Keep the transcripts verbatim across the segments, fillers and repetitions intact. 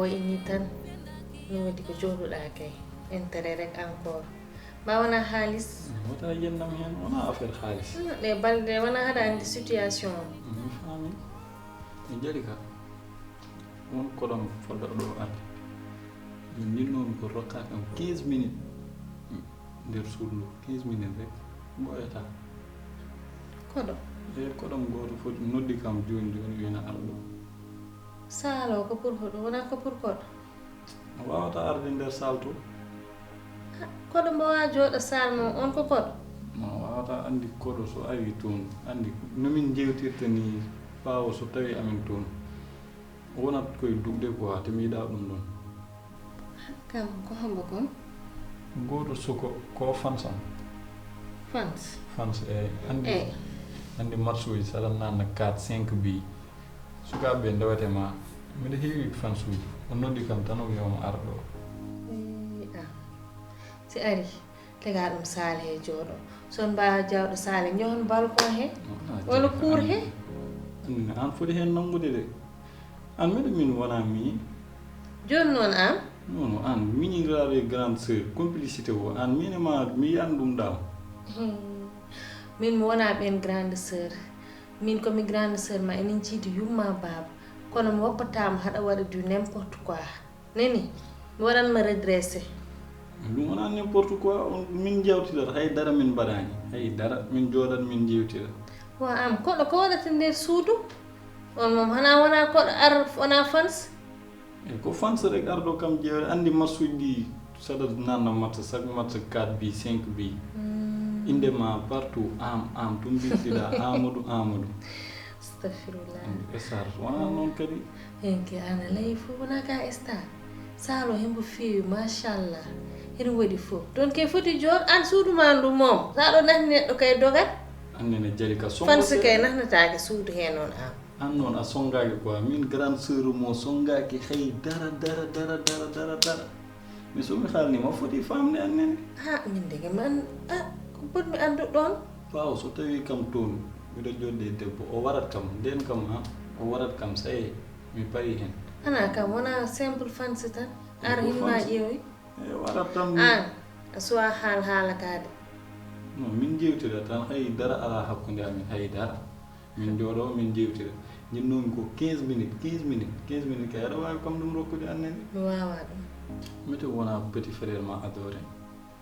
O inni tan, no waɗi ko jooɗuɗaa kay. Intérêt rek encore. Mbaa wonaa haalis? Wota yennam heen, wonaa affaire haalis. Hmm, ɗe balɗe wonaa haɗa anndi situation o. Mi faami. Mi jari ka. Won koɗo am fodda ɗo arde. Min ndinnomi ko rokka kam quinze minutes nder suudu ndu. Quinze minutes rek. Ɓooyata. Koɗo? E koɗo am gooto foti noddi kam jooni jooni wiyna arɗo. Saal o ko pour hoɗum, wonaa ko pour koɗo? A waawata arde nder saal to. Ah, koɗo mbo waawa jooɗo saal mo, on ko koɗo? No waawata anndi koɗo so ari toon, anndi no min njeewtirta ni ɓaawo so tawi amin toon. Wonat koye duɗe quoi, te mi yiɗaa ɗum ɗoon. Kam ko hombo kon? Gooto suko, ko fans am. Fans? Fans, e anndi, e anndi match uji saɗa nanna quatre cinq bi. Sukaaɓe ɓe ndewete ma, miɗo heewi fans uji. O noddi kam tan, o wiya omo ara ɗo. E, ah. Si ari, tega ɗum saal he jooɗo. So on mbaawa jawɗo saal he, njohon balcon he, walla cour he. Anndi, an foti heen nanngude de. An mbiɗa min wona mi. Jooni noon an? Non, non, an miñiraaɗo e grande sœur, complicité o. An min e ma, mi yiyan ɗum ɗam. Hmm. Min mi wona ɓeen grande sœur. Min ko mi grande sœur ma, enen jiidi yumma baaba. Kono mi woppataama haɗa waɗa du n'importe quoi. Neni, mi waɗan ma redressé. Ɗum wona n'importe quoi, on, min jewtidata, hay dara min mbaɗani, hay dara, min jooɗat, min jewtida. Wa am, koɗo ko waɗata nder suudu? On moom, hana wona koɗo ar, wona fans? E ko fans rek arɗo kam ƴeewde, anndi match uji ɗi, saɗa nanna match, chaque match quatre bi, cinq bi. Hmm. Innde ma partout, am, am, to mbirtiɗa, Amadou, Amadou. Astafirullah. Anndi star, wona noon kadi. Hen ke an a layi fof, wona ka star. Saal o hembo feewi, machallah. Heno waɗi fof. Ɗon kay foti joor, an suudu ma ndu moom. Sa ɗo nahni neɗɗo kay dogat. An nene jali ka songo fans kay nahnataake suudu he noon an. An noon a songaaki quoi, min grande sœur mo songaaki hay dara, dara, dara, dara, dara, dara. Mi so mi haalnima, foti faamde an nene. Ha, min de kam an, ah, ko potmi anndu ɗoon. Ɓaawo so tawi kam toon, miɗo jooɗde e debbo, o warat kam, ndeen kam, ha, o warat kam, ça y est, mi parii heen. Hana kam, wona simple fans tan, ar himma ƴeewoy. E warat tan. An, a suwa haal haala ka de. Non, min jewtida tan, hay dara alaa hakkunde amin, hay dara. Min jooɗo, min jewtida. Jinnoomi ko quinze minutes, quinze minutes, quinze minutes kay, aɗa waawi kam ɗum rokkude an nene? Mi waawaa ɗum. Mete wona petit frère ma adoré.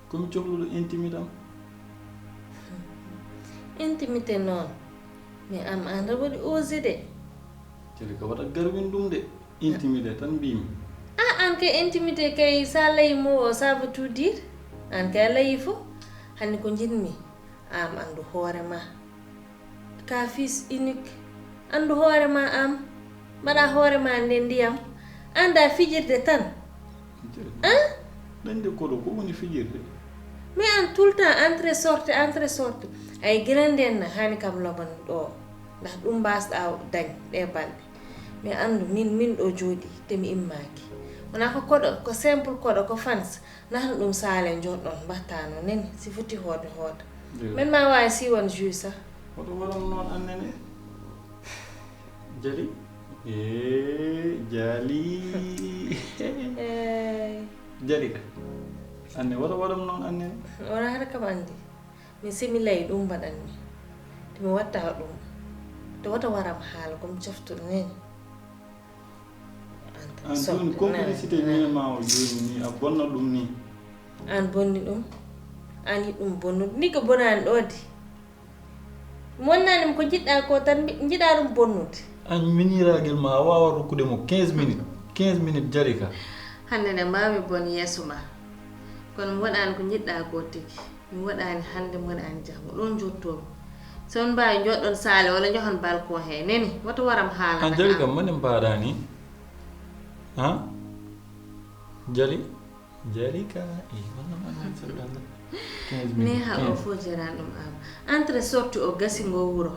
Ko mi cohluɗo intimité am. Intimité noon. Mais am an aɗa waɗi osé de. Jali ka wata garwin ɗum de. Intimité tan mbiymi. Ah, an kay intimité kay, sa layi mo o, ça veut tout dire. An kay a layi fof. Hanni ko njiɗmi, am anndu hoore ma. Ka fils unique. Anndu hoore ma am. Mbaɗa hoore ma nde ndiyam. Annda fijirde tan. Hein? Dañde koɗo, ko woni fijirde? Mais an tout le temps, entrée, sortie, entrée, sortie. Ay, gila nden na, hani kam loban ɗo. Ndax ɗum mbasɗa dañ ɗe balɗe. Mais anndu, min, min ɗo jooɗi, te mi immaaki. Wona ko koɗo, ko simple koɗo, ko fans. Nahno ɗum saale joɗɗon, mbattano neni, si foti hoode hooda. Iyo. Min ma waawi siwon jus sa. Hoto waɗan noon an nene. Jali? Ee, jali. Eey. Jali ka. Anne, wata waɗam noon, anne. Wona hara kam anndi. Mi similay ɗum mbaɗanmi. To mi watta ɗum. To wata waram haala ko mi coftuɗo neni. An jooni complicité mi e ma o jooni ni a bonna ɗum ni. An bonni ɗum? An yiɗi ɗum bonnude? Ni ko bonaani ɗo de. Mi wonnaani mo ko njiɗɗa ko tan, mbi-, njiɗa ɗum bonnude. An miñiraagel ma a waawa rokkude mo quinze minutes. Quinze minutes jari ka. Hannde ne mbaawmi bon yeeso ma. Kono mi waɗaani ko njiɗɗa ko tigi. Mi waɗaani hannde, mi waɗaani janngo. Ɗoon njottoomi. So on mbaawi njoɗɗon saale walla njohon balcon he. Neni, woto waram haala. An jari kam moni mbaɗaani? Ha? Jari? Jari ka, e walla ma naan sa ɗan. Quinze minutes, neha o quinze. Fof jaran ɗum am. Entrée sortie o gasi ngo wuro.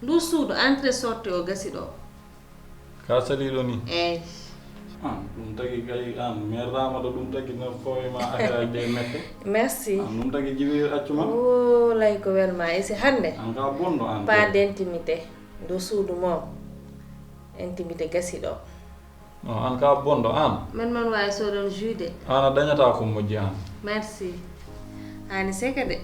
Ndu suudu entrée sortie o gasi ɗo. Ka saliɗo ni? Eey. An, ɗum tagi kay an, mi rama ɗo ɗum tagi no koye ma affaire de mette. Merci. An, ɗum tagi jiwi accu ma? O, lay ko welma, e si hannde? An ka bonɗo an. Pas d'intimité. Ndu suudu mo. Intimité gasi ɗo. Non, aan ka bonɗo aan. Man man waawi soodon jus de. Aan a dañataa ko moƴƴi aan. Merci. Aani seka de.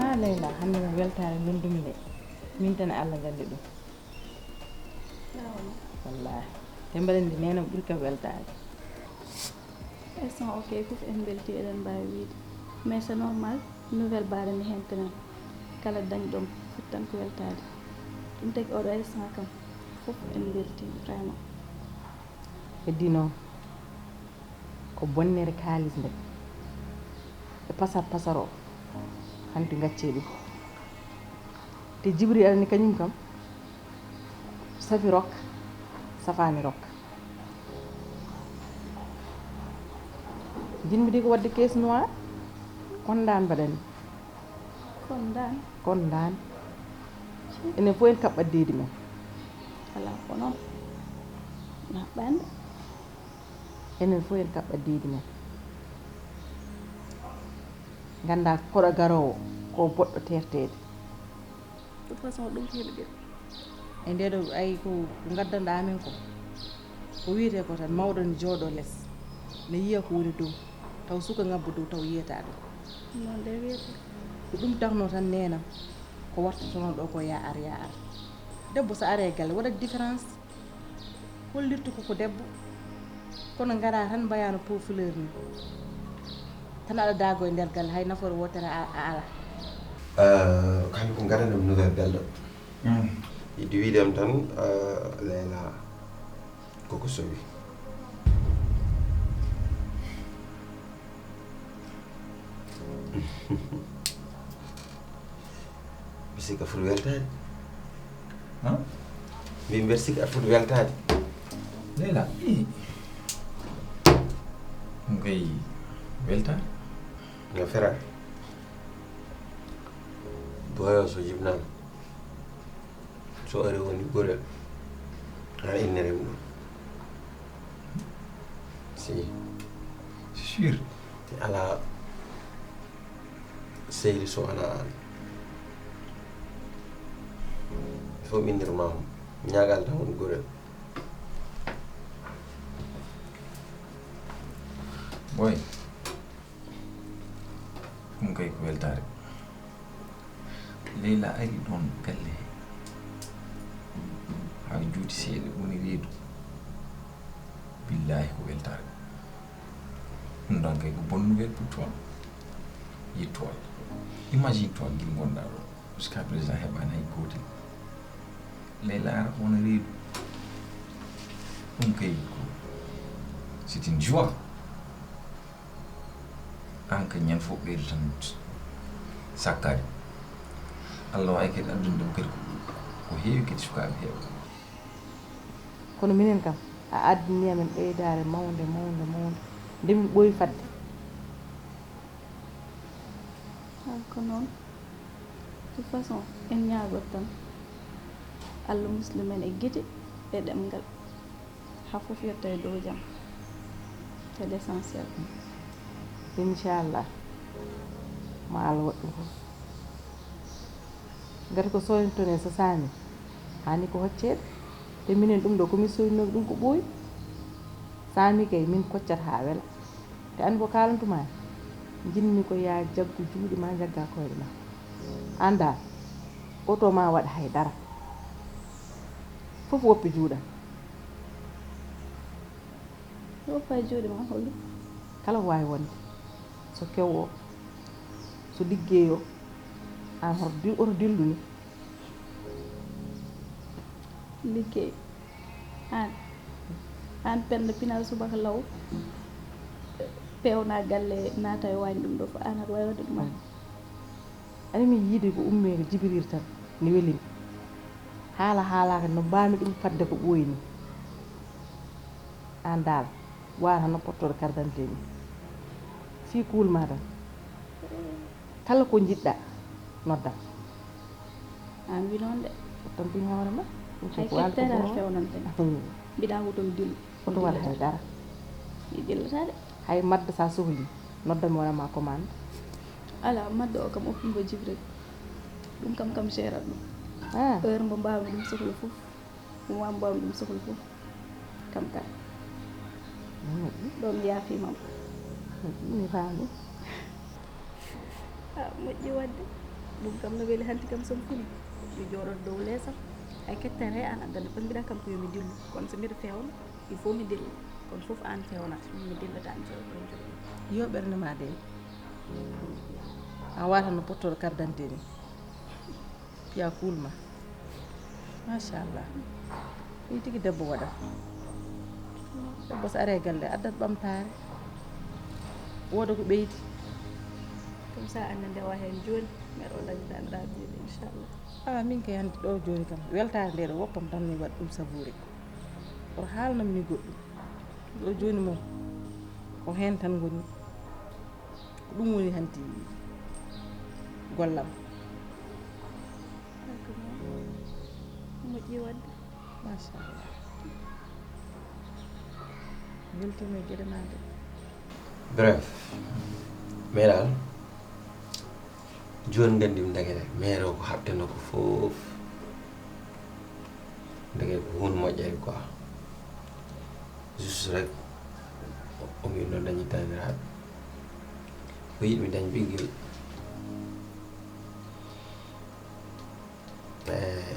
Ah Leyla, hannde ma weltaare lundumi de. Min tan e Allah ngalli ɗum. Wallaahi. Te mbaɗen ndi neena ɓuri kam weltaade. Instant o kay fof en mbelti eɗen mbaawi wiide mais c'est normal nouvelle baɗami heen tenen kala dañɗom fof tan ko weltaade ɗum tagi oɗo instant kam fof en mbelti vraiment. Heddi noon ko bonnere kaalis nde e pasar pasar o hanti gaccee ɗum te jibril arani kañum kam safi rokka safaani rokka jinmi de ko wadde caisse noire kondaan mbaɗani kondaan kondaan enen fof en kaɓɓat deedi men alaa ko noon naɓɓande enen fof en kaɓɓat deedi men ngannda koɗo garoowo ko boɗɗo terteede de toute façon ɗum ko heɓi ɗen e nde ɗo ay ko ko ngaddanɗa amen ko ko wiyete ko tan mawɗo ne jooɗo les ne yiya ko woni dow taw suka ngabbo dow taw yiyata ɗum noon de wiyete ko ɗum tawno tan nenam ko wartotono ɗo ko ya ar ya ar debbo so are e galle waɗat différence hollirta koko debbo kono ngara tan mbayano po fleur ni tan aɗa daago e nder galle hay nafoore wootere a ala kamɓe ko ngadanam nouvelle belɗo yiɗi wiidem tan leyla koko sowi mi sikka foti weltaade Huh? mbi mbeɗa sikka aɗa foti weltaade Leyla, ii. Ɗum kay weltaade. No fera. Boyo so jibnaama. So ari woni gorel. Ana innere ɗum. Si. C'est sûr. Ala sehli so ana an. Il faut mi innirma mo. Ñaagal tan woni gorel. Boy. Ɗum kay ko weltaare. Leyla ari ɗoon galle he. Haa juuti seeɗa woni reedu. Billaahi ko weltaare. Ɗum ɗoon kay ko bonne nouvelle pour toi. Yetto Allah. Imagine toi ngel ngonɗaa ɗoon. Jusqu'à présent heɓaani hay gootel. Leyla ara wona reedu. Ɗum kay ko c'est une joie. Aan kay ñande fof ɓeydo tan sakkaade. Allah waawi kadi addude ɗum kadi ko heewi kadi sukaaɓe heewɓe. Kono minen kam a addini amen ɓeydaare mawnde mawnde mawnde nde min ɓooyi fadde. Haa ko noon. De toute façon en ñaagot tan Allah muslu men e gite e ɗemngal. Haa fof yetto e dow jam. C'est l'essentiel. Inchallah ma Allah waɗ ɗum fof ngati ko soyntonen so saami hani ko hocceede te minen ɗum ɗo komin soynooɓe ɗum ko ɓooyi saami kay min koccat haa wela te anndi ko kaalantumaani njinmi ko yaa jaggu juuɗe ma njagga koyɗe ma annda oto ma waɗ hay dara fof woppi juuɗam Ɗo fay juuɗe ma holɗum? Kala ko waawi wonde, so kew o, so liggey o, aan hoto dil oto dillu ni? Liggey? Aan? Aan penda pinal subaka law, peewna galle naata e waañ ɗum ɗo fof aan aɗa waawi waɗde ɗum aan? Ani min yiide ko ummee ko Jibril tan ne welimi. Haala haalaaka no mbaami ɗum fadde ko ɓooyi ni. Aan daal waata no pottoɗo carte d'identité ni. Fii kuul maa tan. Kala ko njiɗɗaa, noddam. An wi noon de. Tampin hoore ma. Hay kettere a fewnante. Mbiɗa wuto mi dillu. Oto waɗ hay dara. Mi dillata de. Hay madde sa sohli, noddam mi waɗa ma commande. Ala madde o kam oppin ko jibril. Ɗum kam kam seerat ɗum. Ah, Heure mbo mbawmi ɗum sohla fof. Ɗum wa mbawmi ɗum sohla fof. Kam ka. Ɗo mi yaafima mo. Mi faami. A moƴƴi waɗde. Ɗum kam no weli hanti kam somi fini. Mi jooɗoto dow leesam. Hay kettere he an addana pat mbiɗa kam ko yomi dillu. Kono so mbiɗa fewna, il faut mi dilla. Kono fof an fewnata. Mi dillata mi jooɗo ɗon jooɗo. Yo ɓernde ma deeƴ. A wata no pottoɗo carte d'identité ni. Piya kuul ma. Machallah. Ɗum tigi debbo waɗat. Debbo so are galle addat ɓamtaare. Wooda ko ɓeydi. Comme ça anne ndewa heen jooni mbeɗa o dañata anndaaɗo inchallah. Awa min kay hannde ɗo jooni kam weltaare nde ɗo woppam tan min waɗa ɗum savouré. Oto haalnam ni goɗɗum. Ɗo jooni moom ko heen tan ngoni. Ko ɗum woni hanti gollam. Moƴƴi waɗde. Machallah. Weltima e geɗe ma de. Bref, mais daal jooni nganndi mi ndagere mais rew ko haɓteno ko fof ndagere ko hunde moƴƴere quoi. Juste rek o mino dañi taniraɓe ko yiɗmi dañ ɓinguel. Eh,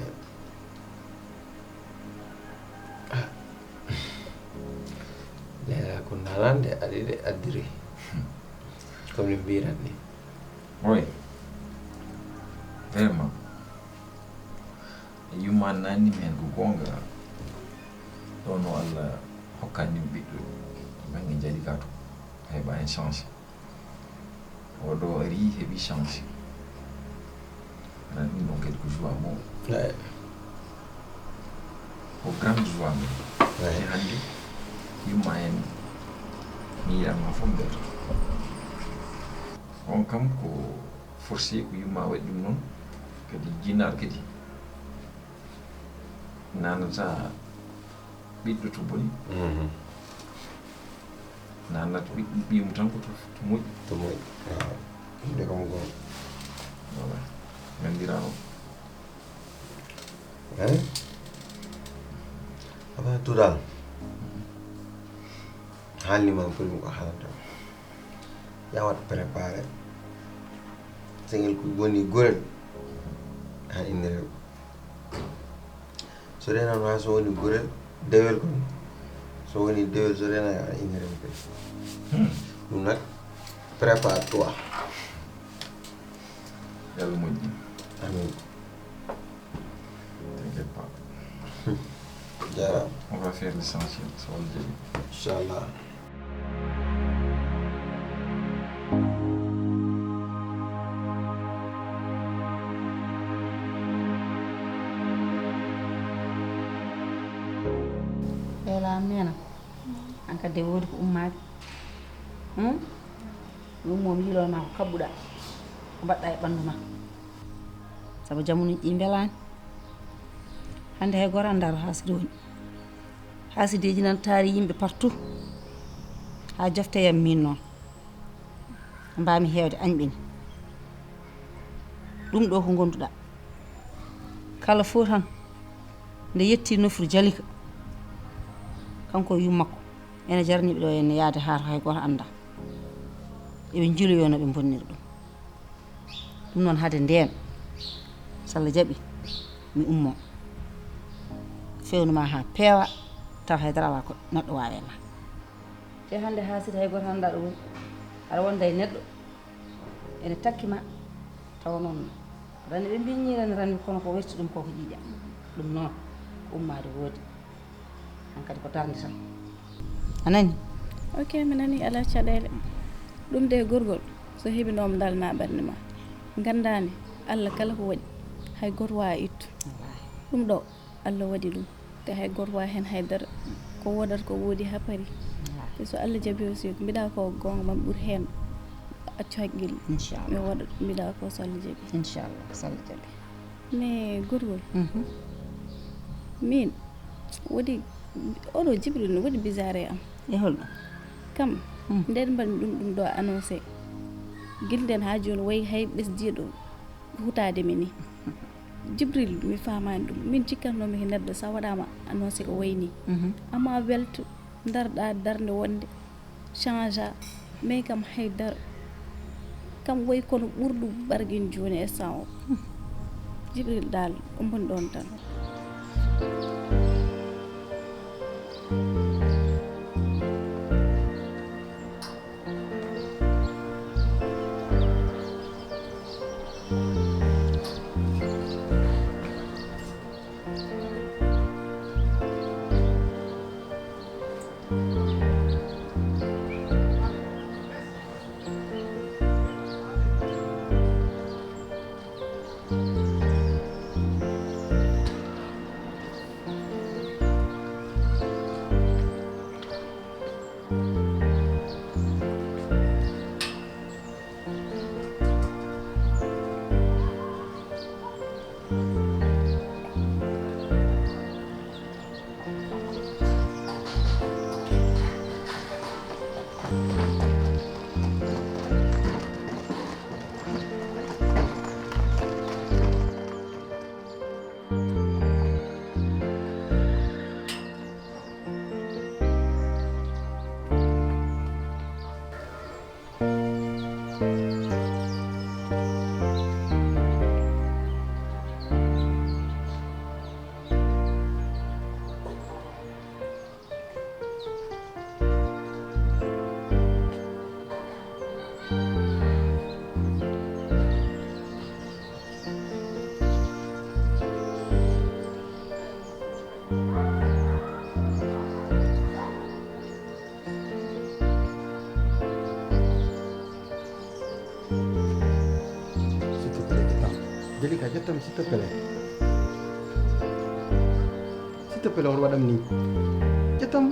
ah. Nera ko nalande aɗa de addiri comme ni mbirat ni. Oui, vraiment. Yumma nanni mi hen ko gonga. Ɗo no Allah hokkani mi ɓiɗɗo bangge jali ka to heɓa hen chance. Oɗo ari heɓi chance. Anan ɗum ɗon kadi ko joie mo. Ko grande joie mo. Te hannde yumma en mi yiɗanma fof nder. On kam ko forcé ko yumma waɗi ɗum noon kadi jinnaɗo kadi nanata ɓiɗɗo to boni. Nanata ɓiɗɗo ɓiyum tan ko to moƴƴi. To moƴƴi. Ɗum de kam goo. Voilà. Nganndirano. Eyi. Awa tural. Haalnima prime ko haalanta. Yawat préparé. Sengel ko woni gorel. Han innirel. So renano ha so woni gorel dewel kon so woni dewel so rena a inirem pe ɗum nak prépare toi. Yalla moƴƴi. Amin. T'inquiète pas. Jarama. On va faire l'essentiel so Allah jaɓi. Inchallah. Ela mena an kadi de wodi ko ummaade. Hmm? Mi ummo mi yilono ma ko kabbuɗa ko mbaɗɗa e ɓandu ma. Sabu jamunuji ɗi mbelani. Hande hay goto anda to hasidi woni. Hasideji nan taari yimɓe partout. Ha jofte yam min noon mbami hewde añɓini. Ɗum ɗo ko gonduɗa kala fof tan nde yetti nofru jalika. Kanko e yummakko ene jaraniɓe ɗo ene yaade haa to hay goto anda. Eɓe njiloyo no ɓe bonniri ɗum. Ɗum noon hade ndeen so Allah jaɓi mi ummo fewnuma haa peewa taw haydara alaa ko neɗɗo waawi e ma. Te hannde haa siti hay gooto anndaa ɗo woni aɗa wonda e neɗɗo ene takki ma taw noon rani ɓe mbiññi rani rani kono ko werti ɗum koko ƴiiƴa. Ɗum noon ko ummaade woodi. Hankadi ko darnde tan a nani. Ok mi nani ala caɗele. Ɗum de gorgol so heɓi noom dalna ɓernde ma gandani allah kala ko waɗi hay goto wawa ittu. Ɗum ɗo allah waɗi ɗum te hay goto wawa hen haydara ko wodat ko woodi ha paari. Te so allah jaabi aussi ko mbiɗa ko gonga man ɓuuri hen. Accu haqqille. Mi Inchallah. Waɗa mbiɗa ko so Allah jaɓi. Inchallah. So Allah jaɓi. Mais gorgol, Mhm. min woodi oɗo Jibril no woodi bizarre e am. E holɗo? Kam, Mm. nden mbaɗmi ɗum ɗum ɗo annoncé. Gilden haa jooni wayi hay ɓesdiiɗo hutaade mi ni. Jibril, mi faamaani ɗum. Min cikkatnoomi ko neɗɗo so a waɗaama annoncé ko wayi ni. Mhm. Amma welto, ndarɗa darnde wonde, changea, mais kam haydara. Kam wayi kono ɓurɗo ɓargin jooni e san o. Jibril daal, ombon ɗon tan. S'il te plaît, ƴettam. Jalika, ƴettam, s'il te plaît. S'il te plaît, on waɗam ni. Ƴettam.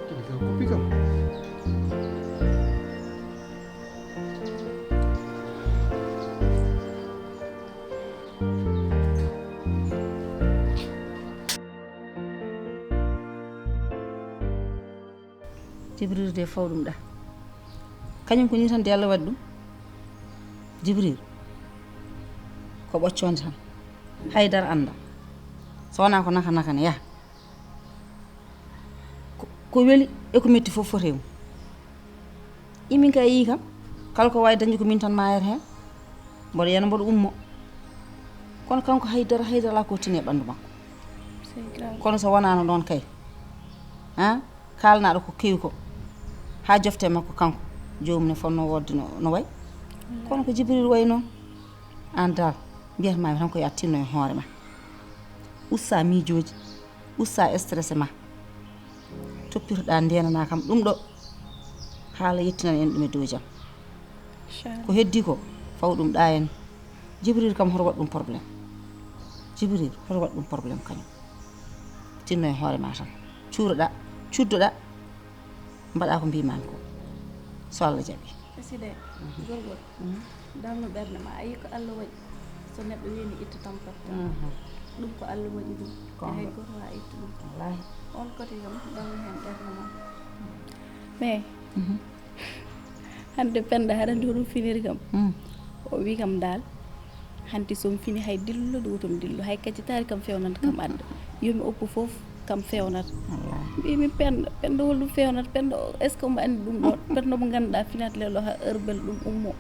Jalika, koppi kam. Jibril de faw ɗum ɗa. Kañum ko ni tan de Allah waɗi ɗum. Jibril ko ɓoccoonde tan. Haydara annda. So wonaa ko naka naka ne yaha. Ko, ko weli e ko metti fof foti e mum. Imin ka yii kam. Kala ko wawi dañde ko min tan mayata heen. Mboɗo yana mboɗo ummo. Kono kanko haydara, haydara ala ko tini e ɓanndu makko. C'est grave. Kono so wonaano ɗoon kay, ha kaalnaaɗo ko kewi ko, ha jofte makko kanko, joomum ne fotnoo woodde no, no way. Kono ko Jibril wayi noon. Aan daal, mbiyatmaami tan ko yo a tinno e hoore ma. Usta miijooji, usta stressé ma. Toppitoɗaa ndeenanaa kam ɗum ɗo, haala yettinan en ɗum e dow jam. Ko heddi ko, faw ɗum ɗa en. Jibril kam hoto waɗ ɗum problème. Jibril hoto waɗ ɗum problème kañum. Tinno e hoore ma tan. Cuuroɗa, cuddoɗa, mbaɗa ko mbimami ko. So Allah jaɓi. Aside, gorgol, dalno ɓernde ma. A yi ko Allah waɗi. So neɗɗo weeni itta tampat tan. Ɗum ko Allah waɗi ɗum. Hay goto wawa itta ɗum. On kote kam, dalno hen ɓernde ma. Mais, hannde Penda haɗa nde hoɗum finiri kam. O wi kam dal, hanti somi fini hay dillo ɗo wotomi dillo, hay kaccitaari kam fewnanta kam adda. Yomi oppo fof kam fewnata. Mbimi Penda, Penda holɗum fewnata? Penda, est ce que omo anndi ɗum ɗon? Penda mo ngannduɗaa finat lelo ha heure bel ɗum ummo.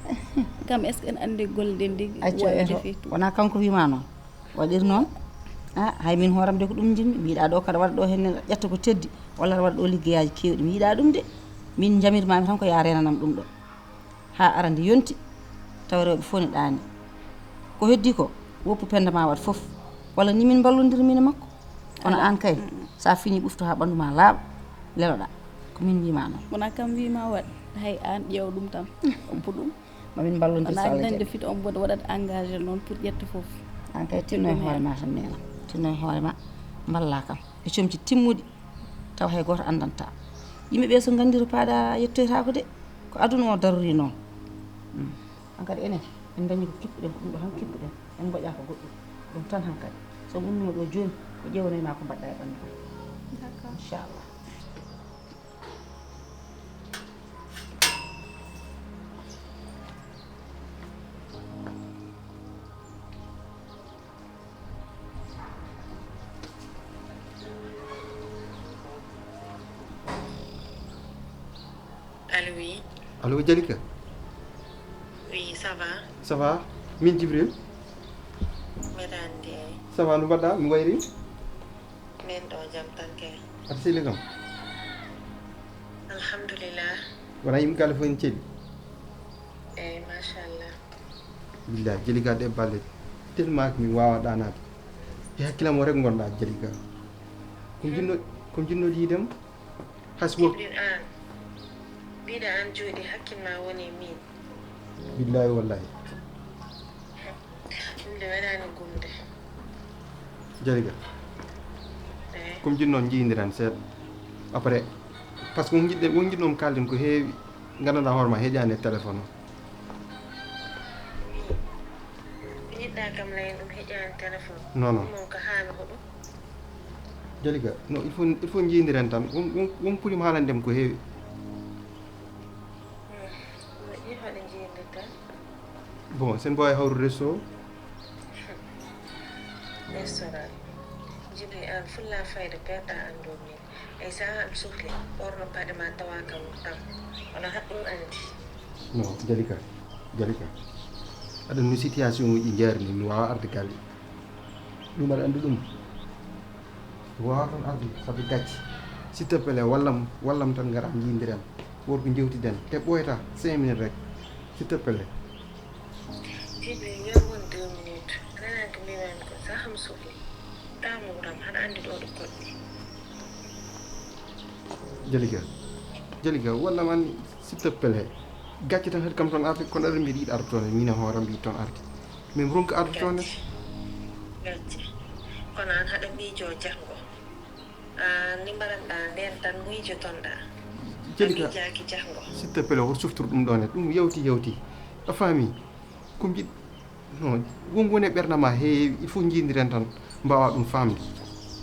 Kam, est ce que en anndi golle ɗen ndi? Acco, eto. Wona kanko wima noon. Waɗir noon. A, hay min hooram de ko ɗum njimmi. Mi yiɗa ɗo kaɗa waɗa ɗo henne ƴetta ko teddi, walla aɗa waɗa ɗo liggeyaaji keewɗi. Mi yiɗa ɗum de. Min njamirmami tan ko ya renanam ɗum ɗo. Haa ara nde yonti, tawa rewɓe fof ne ɗaani. Ko heddi ko, woppu Penda ma waɗ fof. Walla ni min mballondira min e makko. Kono aan kay, so a fini ɓufto haa ɓanndu ma laaɓa, leloɗaa. Ko min mbiyma noon. Wona kam mbiyma waɗ, hay aan ƴeew ɗum tan, oppu ɗum. Ma min mballondir so Allah jaɓi. Dañde fit on mboɗo waɗat engagé noon pour ƴetta fof. Aan kay tinno e hoore ma tan, neena. Tinno e hoore ma, mballa kam. E comci timmuɗi, taw hay gooto anndantaa. Yimɓe ɓe so nganndi to paaɗa yettoytaako de. Ko aduna o darori noon. Hmm. Hankadi enen, en dañi ko kippuɗen, ko ɗum ɗo tan kippuɗen. En ngoƴa ko goɗɗum. Ɗum tan hankadi. So wonno ɗo jooni, ko ƴeewanay ma ko mbaɗɗa e ɓanndu ma. D'accord. Inchallah. Allô, oui. Allô, Jalika? Oui, ça va? Ça va? Min Jibril. Mbeɗa anndi, eey. Ça va, no mbaɗɗa? Mi wayri? Min ɗo, jam tan kay. Aɗa selli kam? Alhamdulillah. Wona yimɓe galle fof ene celli? Eey, machallah. Billahi, Jalika, ɗe balle tellement que mi wawa ɗanaade. E hakkillam o rek ngonɗa, Jalika. Ko jinno, ko jinnoɗo yiidema? Has wor- Jibril, aan. Mbiɗa aan jooɗi, hakkil ma woni e min. Billahi wallahi. Ɗum de weɗaani gumde. Jalika. Eey. Comme jinno on, njiyindiren seeɗa. Après, parce que won jiɗɗen, won jiɗɗon kaalden ko heewi, nganndanɗaa hoore ma heƴaani e téléphone o. Wi, ko njiɗɗa kam lay ɗum heƴaani téléphone. Non, non. Ɗum noon ko haami ko ɗum. Jalika, non, il faut, il faut njiyindiren tan. Won, won, won poti mi haalande mo ko heewi. Hmm, moƴƴi, hoɗo njiyindirta? Bon, sen mbawi hawrude so. Restaurant. Jibi, aan fulla fayda peerɗa anndu min. Ay, so aan sohli, ɓorno paɗe ma tawa kam tan. Wona haɗ ɗum anndi. Non, Jalika, Jalika. Aɗa no situation uji njaari ni, mi wawa arde galle. Ɗum aɗa anndi ɗum. Wawa toon arde, sabu gacce. S'il te plaît, wallam, wallam tan, ngara njiyindiren. Worko jewtiden. Te ɓooyata, cinq minutes rek. S'il te plaît. Jibi, yo won deux minutes. A nanani ko mbiimi ko, so a kam sohli. Tamu wuram, haɗa anndi ɗo ɗo koɗɗi. Jalika. Jalika, wallam aan, s'il te plaît. Gacce tan haɗi kam toon arde, kono aɗa mbiɗa yiɗi arde toon, min e hooram mbiɗa toon arde. Min ronka arde toon. Gacce. Gacce. Kono aan haɗa miijo janngo. Aan ni mbaɗanɗa ndeen tan miijotonɗa. Jalika, a miijaaki janngo. S'il te plaît, woto softir ɗum ɗoon e ɗum yawti, yawti. A faami? Ko mbiɗ-, non, won woni e ɓernde ma he, il faut njiyindiren tan, mbawa ɗum faamde.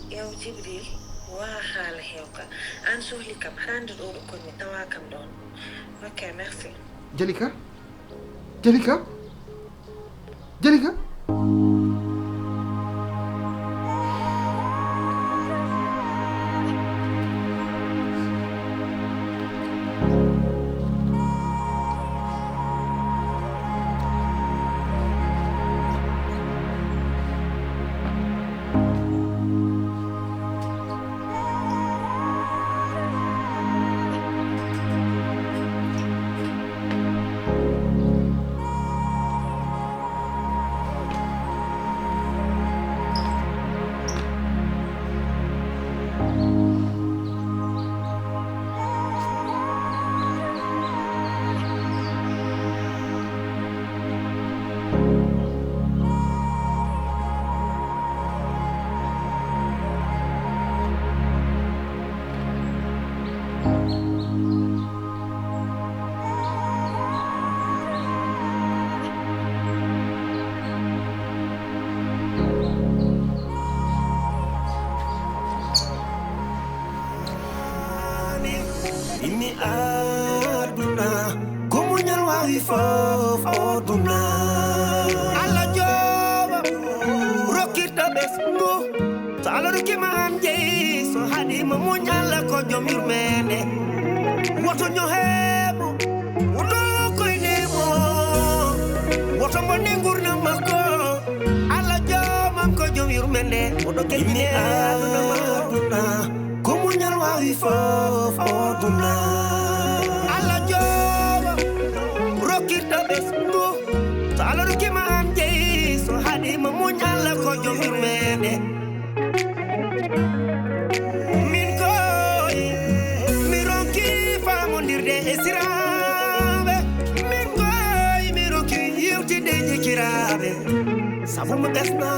Yaw Jibril, wa haala hewka. Aan sohli kam, haɗa anndi ɗo ɗo koɗmi tawa kam ɗoon. Ok, merci. Jalika? Jalika? Jalika? Inni aduna, ko muñal wawi fof o duna. Allah jooma, rokkirta ɓesngu. So Allah rokki ma an jeyi, so haɗi ma muñ, Allah ko joom yurmeende. Woto ño heeɓu, woto koyne mo, woto bonne ngurnam makko. Allah joomam ko joom yurmeende, oɗo keƴƴini aduna ma. Aduna, ko muñal wawi fof o duna. Allah jooma, rokki Ngu, so Allah rokkima an jeyi, so haɗima muñ, Allah ko joom yurmeende. Min koy, mi ronki faamondirde e siraaɓe. Min koy, mi ronki yewtinde e jikiraaɓe. Sabu mo ɓesno.